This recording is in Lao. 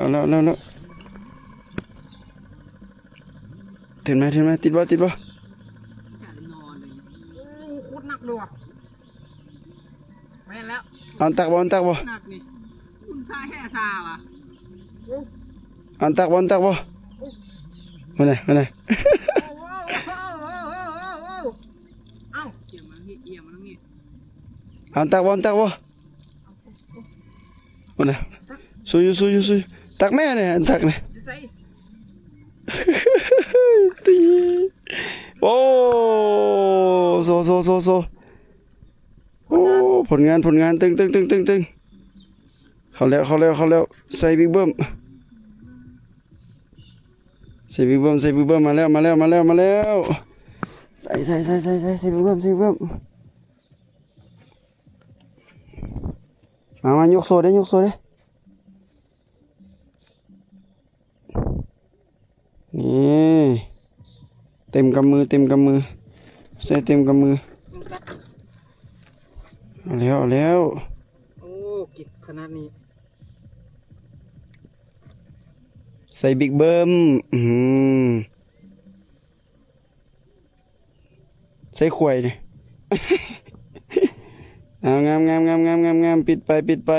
ເອົາແລ້ວ ເອົາແລ້ວ ເອົາແລ້ວ ເຖິງມາ ເຖິງມາ ຕິດບໍ່ ຕິດບໍ່? ໂອ້ ໂຄດໜັກເລີຍວ່ະ. ແມ່ນແລ້ວ ອັນຕັກບໍ່ ອັນຕັກບໍ່? ໜັກນີ້ ຄຸນຊາແຮ່ຊາວ່ະ. ອັນຕັກບໍ່ ອັນຕັກບໍ່? ມາແນ່ ມາແນ່. ເອົ້າ ຕຽມມານີ້ ຕຽມມານີ້ ອັນຕັກບໍ່ ອັນຕັກບໍ່? ພຸ້ນນະ ສູ້ຢູ່ ສູ້ຢູ່ ສູ້ຢູ່. ຕັກແມ່ນີ້ ອັນຕັກນີ້ ຢູ່ໃສ? ຕີ ໂອ້ ໂຊ ໂຊ ໂຊ ໂຊ. ໂອ້ ຜົນງານ ຜົນງານ ຕຶງ ຕຶງ ຕຶງ ຕຶງ ຕຶງ. ເຂົ້າແລ້ວ ເຂົ້າແລ້ວ ເຂົ້າແລ້ວ. ໃສ່ບິກເບິ່ມ ໃສ່ບິກເບິ່ມ ໃສ່ບິກເບິ່ມ. ມາແລ້ວ ມາແລ້ວ ມາແລ້ວ ມາແລ້ວ. ໃສ່ ໃສ່ ໃສ່ ໃສ່ ໃສ່ບິກເບິ່ມ ໃສ່ບິກເບິ່ມ. ມາ ມາ ຍົກໂຊເດ້ ຍົກໂຊເດ້. ນີ້ ເຕັມກຳມື ເຕັມກຳມື ໃສ່ເຕັມກຳມື. ເອົາແລ້ວ ເອົາແລ້ວ. ໂອ້ ກິກຂະໜາດນີ້ ໃສ່ບິກເບິ່ມ. ອືມ ໃສ່ຂວາຍນີ້. ເອົາ ງາມ ງາມ ງາມ ງາມ ງາມ ງາມ. ປິດໄປ ປິດໄປ.